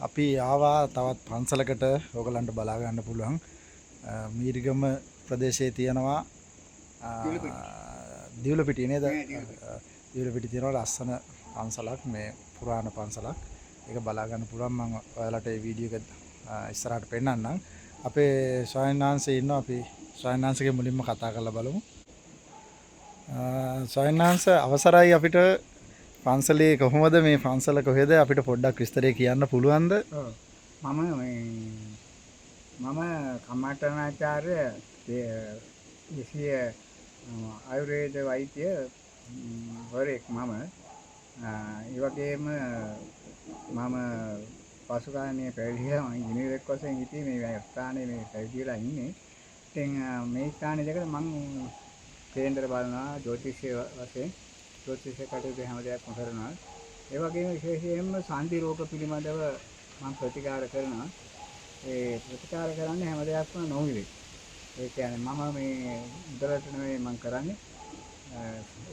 අපි ආවා තවත් පන්සලකට. ඔයගලන්ට බලා ගන්න පුළුවන්. මීරිගම ප්‍රදේශයේ තියෙනවා දිවුලපිටිය නේද? දිවුලපිටිය තියෙනවා ලස්සන පන්සලක්, මේ පුරාණ පන්සලක්. ඒක බලා ගන්න පුළුවන්. මම ඔයාලට ඒ වීඩියෝ එක ඉස්සරහට පෙන්නන්නම්. අපේ ස්වාමීන් වහන්සේ ඉන්නවා. අපි ස්වාමීන් වහන්සේගෙන් මුලින්ම කතා කරලා බලමු. ස්වාමීන් වහන්සේ අවසරයි, අපිට පන්සලේ කොහොමද, මේ පන්සල කොහෙද, අපිට පොඩ්ඩක් විස්තරය කියන්න පුළුවන්ද? ඔව්. මම මේ මම කම්මඨානාචාර්ය දේශීය ආයුර්වේද වෛද්‍ය වරයෙක් මම. ඒ වගේම මම පසුකාලීනව පැවිදිලා මම ඉංජිනේරුවෙක් වශයෙන් හිටියේ මේ ස්ථානයේ මේ පැවිදිලා ඉන්නේ. ඉතින් මේ ස්ථානයේ දෙකට මං කේන්දර බලනවා, ජ්‍යොතිෂය වශයෙන් ජ්‍යොතිෂ කටයුතු හැම දෙයක්ම කරනවා. ඒ වගේම විශේෂයෙන්ම සන්ධි රෝග පිළිබඳව මම ප්‍රතිකාර කරනවා. ඒ ප්‍රතිකාර කරන්නේ හැම දෙයක්ම නොමිලේ. ඒ කියන්නේ මම මේ මුදලට නෙවෙයි මම කරන්නේ.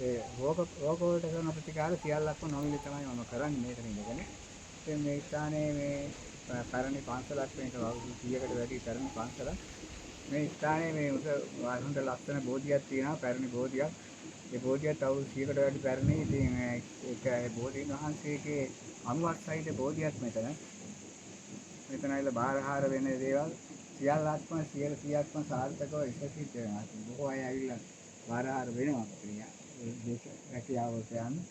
ඒ රෝග රෝග වලට කරන ප්‍රතිකාර සියල්ලක්ම නොමිලේ තමයි මම කරන්නේ මේකට ඉඳගෙන. ඉතින් මේ ස්ථානයේ මේ පැරණි පන්සලක්, මේක අවුරුදු 100කට වැඩි පැරණි පන්සලක්. මේ ස්ථානයේ මේ උස හොඳ ලස්සන බෝධියක් තියෙනවා, පැරණි බෝධියක්. ඒ බෝධියත් අවුරුදු 100කට වැඩි පැරණි. ඉතින් ඒක ඒ බෝධීන් වහන්සේගේ අනුවක් සහිත බෝධියක් මෙතන. මෙතන ඇවිල්ලා බාරහාර වෙන දේවල් සියල්ලක්ම 100%ක්ම සාර්ථකව ඉෂසිත වෙනවා. ඉතින් බොහෝ අය ඇවිල්ලා බාරහාර වෙනවා මෙතන. ඒ දේශ රැකියාව කියන්නේ.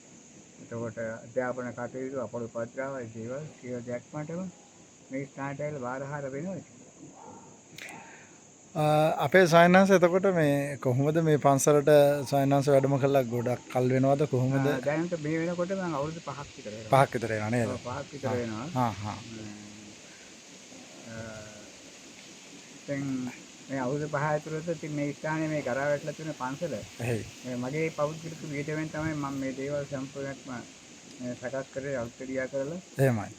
එතකොට අධ්‍යාපන කටයුතු, අපල උපද්‍රව, ඒ දේවල් සියලු දෙයක්මටම මේ ස්ථානයට ඇවිල්ලා බාරහාර වෙනවා. අපේ ස්වාමීන් එතකොට මේ කොහොමද මේ පන්සලට ස්වාමීන් වහන්සේ වැඩම කළා ගොඩක් කල් වෙනවද කොහොමද? දැනට මේ වෙනකොට මම අවුරුදු 5ක් විතර වෙනවා. 5ක් විතර වෙනවා නේද? ඔව්, 5ක් විතර වෙනවා. හා හා. ඉතින් මේ අවුරුදු 5 ඇතුළත ඉතින් මේ ස්ථානයේ මේ ගරා වැටලා තියෙන පන්සල එහෙයි. මේ මගේ පෞද්ගලික වියදමෙන් තමයි මම මේ දේවල් සම්පූර්ණයෙන්ම මේ සකස් කරේ, අලුත් ක්‍රියා කරලා. එහෙමයි.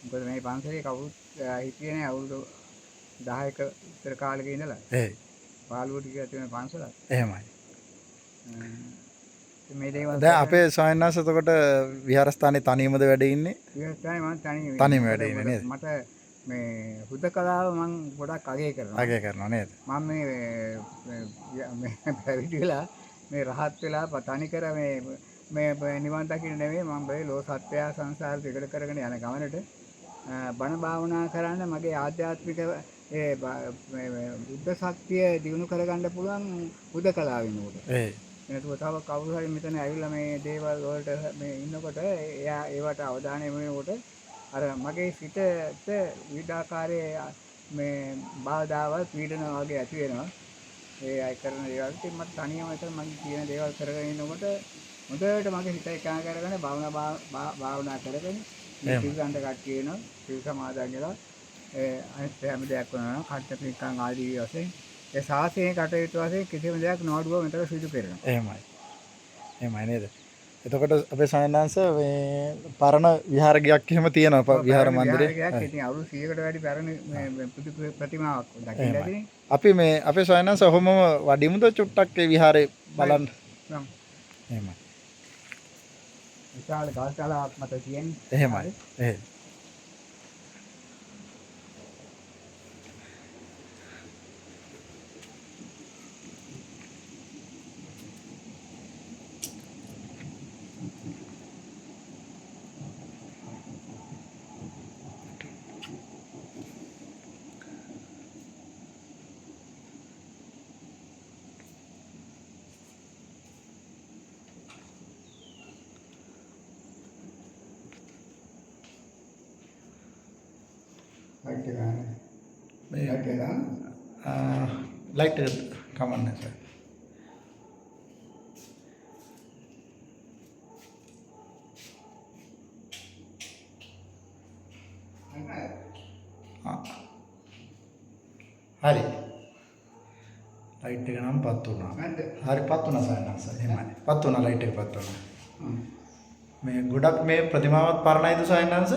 මොකද මේ පන්සලේ කවුරුත් හිටියේ නෑ අවුරුදු 10ක විතර කාලෙක ඉඳලා. එහෙයි. පාළුවට කියලා තියෙන පන්සලක්. එහෙමයි. ඉතින් මේ දේවල් දැන් අපේ ස්වාමීන් වහන්සේ එතකොට විහාරස්ථානයේ තනියමද වැඩ ඉන්නේ? විහාරස්ථානයේ මම තනියම. තනියම වැඩ ඉන්නේ නේද? මට මේ හුදකලාව මං ගොඩක් අගය කරනවා. අගය කරනවා නේද? මම මේ මේ පැවිදි වෙලා මේ රහත් වෙලා තනිකර මේ මේ නිවන් දකින්න නෙවෙයි, මම මේ ලෝ සත්‍යය සංසාර දෙකට කරගෙන යන ගමනට බණ භාවනා කරන්න මගේ ආධ්‍යාත්මික ඒ මේ බුද්ධ ශක්තිය දියුණු කරගන්න පුළුවන් හුදකලාව වෙනකොට. ඒ එනතුව තව කවුරු හරි මෙතන ඇවිල්ලා මේ දේවල් වලට මේ ඉන්නකොට එයා ඒවට අවධානය යොමු වෙනකොට අර මගේ සිතට විවිධාකාරයේ මේ බාධාවල් පීඩන වගේ ඇති වෙනවා. ඒ අය කරන දේවල්. ඉතින් මට තනියම විතර මං කියන දේවල් කරගෙන ඉන්නකොට හොඳට මගේ හිත එකඟ කරගෙන භාවනා කරගෙන මේ සිල් ගන්න කට්ටිය එනවා. සිල් සමාදන් වෙලා ඒ අනිත් හැම දෙයක් කරනවා. කට්ට පිටකම් ආදී වශයෙන් ඒ ශාසනයේ කටයුතු වශයෙන් කිසිම දෙයක් නොඅඩුව මෙතන සිදු කරනවා. එහෙමයි. එහෙමයි නේද? එතකොට අපේ ස්වාමීන් වහන්සේ මේ පරණ විහාර ගයක් එහෙම තියෙනවා, විහාර මන්දිරේ. විහාර ගයක්. ඉතින් අවුරුදු 100කට වැඩි පැරණි මේ බුදු ප්‍රතිමාවක් දකින්න ඇතිනේ. අපි මේ අපේ ස්වාමීන් වහන්සේ ඔහොමම වඩිමුද චුට්ටක් ඒ විහාරේ බලන්න? නම්. එහෙමයි. විශාල ගල්තලාවක් මත තියෙන්නේ. එහෙමයි. එහෙම. ලයිට් එක ගන්න. මේ ලයිට් එක ගන්න. ලයිට් එක කමන්නේ සර්. හරි. ලයිට් එක නම් පත් වුණා. නැද්ද? හරි, පත් වුණා සයන්ස්. එහෙමයි. පත් වුණා, ලයිට් එක පත් වුණා. මේ ගොඩක් මේ ප්‍රතිමාවත් පරණයිද සයන්ස්?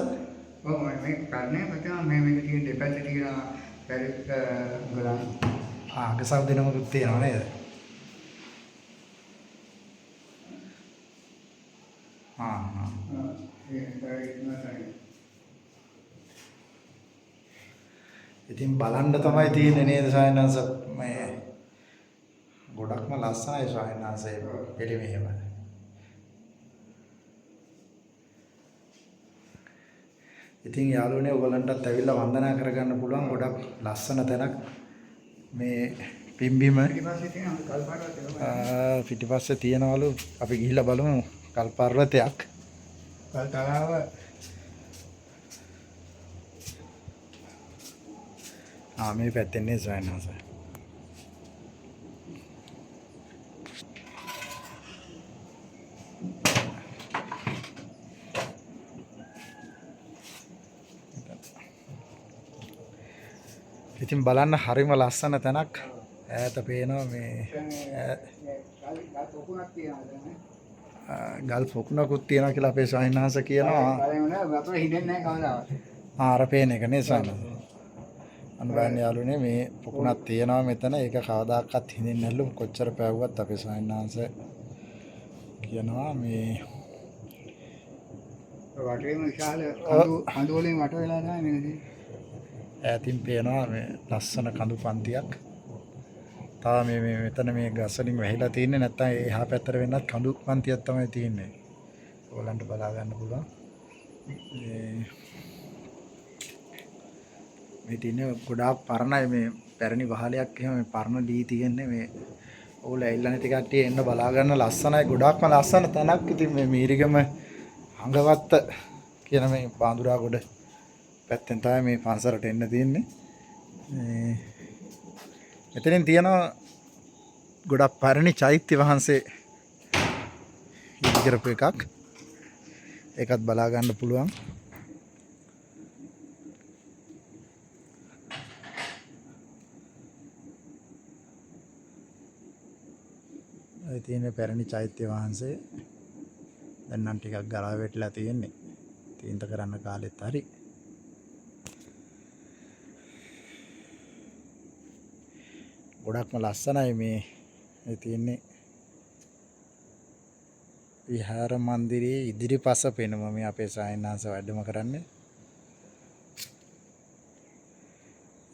ඔව්, මේ පරණ ප්‍රතිමා. මේ මේක තියෙන දෙපැත්තේ තියෙන පෙරක ගලන්. ආ, අගසව් දෙනමකුත් තියෙනවා නේද? ආ හා. ඒ පෙරක තමයි. ඉතින් බලන්න තමයි තියෙන්නේ නේද ස්වාමීන් මේ ගොඩක්ම ලස්සනයි ස්වාමීන් වහන්සේ පිළිමේ එහෙම. ඉතින් යාළුවනේ ඔයගොල්ලන්ටත් ඇවිල්ලා වන්දනා කරගන්න පුළුවන් ගොඩක් ලස්සන තැනක් මේ පිම්බිම. පිටිපස්සේ තියෙනවලු අපි ගිහිල්ලා බලමු කල් පර්වතයක්. කල් තලාව. ආ මේ පැත්තෙන් නේ ස්වාමීන් වහන්සේ. ඉතින් බලන්න හරිම ලස්සන තැනක්. ඈත පේනවා මේ ගල් පොකුණකුත් තියෙනවා කියලා අපේ ස්වාමීන් වහන්සේ කියනවා. ආ අර පේන එක නේ ස්වාමීන් වහන්සේ. අන්න බලන්න යාළුවනේ මේ පොකුණක් තියෙනවා මෙතන. ඒක කවදාකවත් හිඳින්නේ නැල්ලු. කොච්චර පැවුවත් අපේ ස්වාමීන් වහන්සේ කියනවා මේ වටේම විශාල කඳු වලින් වට වෙලා තමයි මේ තියෙන්නේ. ඈතින් පේනවා මේ ලස්සන කඳු පන්තියක්. තාම මේ මේ මෙතන මේ ගස් වලින් වැහිලා තියෙන්නේ නැත්තම් ඒ එහා පැත්තට වෙන්නත් කඳු පන්තියක් තමයි තියෙන්නේ. ඔයගොල්ලන්ට බලා ගන්න පුළුවන්. මේ තියෙන්නේ ගොඩාක් පරණයි මේ පැරණි වහලයක් එහෙම මේ පරණ ලී තියෙන්නේ මේ ඔයගොල්ලෝ ඇවිල්ලා නැති කට්ටිය එන්න බලා ගන්න ලස්සනයි ගොඩාක්ම ලස්සන තැනක්. ඉතින් මේ මීරිගම හඟවත්ත කියන මේ බාඳුරාගොඩ පැත්තෙන් තමයි මේ පන්සලට එන්න තියෙන්නේ. මේ මෙතනින් තියෙනවා ගොඩක් පරණි චෛත්‍ය වහන්සේ ඉදි කරපු එකක්. ඒකත් බලා ගන්න පුළුවන්. ඒ තියෙන පැරණි චෛත්‍ය වහන්සේ දැන් නම් ටිකක් ගරා වැටිලා තියෙන්නේ. තීන්ත කරන්න කාලෙත් හරි. ගොඩක්ම ලස්සනයි මේ මේ තියෙන්නේ විහාර මන්දිරයේ ඉදිරිපස පෙනුම මේ අපේ සායනාංශ වැඩම කරන්නේ.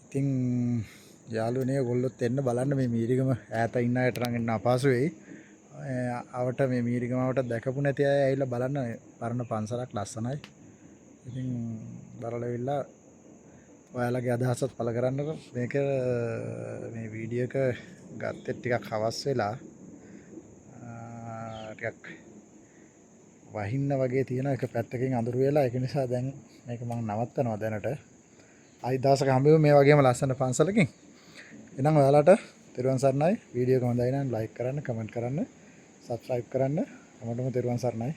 ඉතින් යාළුවනේ ඔයගොල්ලොත් එන්න බලන්න මේ මීරිගම ඈත ඉන්න අයට නම් එන්න අපහසු වෙයි. අවට මේ මීරිගම අවට දැකපු නැති අය ඇවිල්ලා බලන්න පරණ පන්සලක් ලස්සනයි. ඉතින් බලලා ඇවිල්ලා ඔයාලගේ අදහසත් පළ කරන්නකෝ. මේක මේ වීඩියෝ එක ගත්තේ ටිකක් හවස් වෙලා ටිකක් වහින්න වගේ තියෙන එක පැත්තකින් අඳුරු වෙලා ඒක නිසා දැන් මේක මම නවත්තනවා දැනට. ආයි දවසක හම්බෙමු මේ වගේම ලස්සන පන්සලකින්. එහෙනම් ඔයාලට තෙරුවන් සරණයි. වීඩියෝ එක හොඳයි නම් ලයික් කරන්න, කමෙන්ට් කරන්න, සබ්ස්ක්‍රයිබ් කරන්න. හැමෝටම තෙරුවන් සරණයි.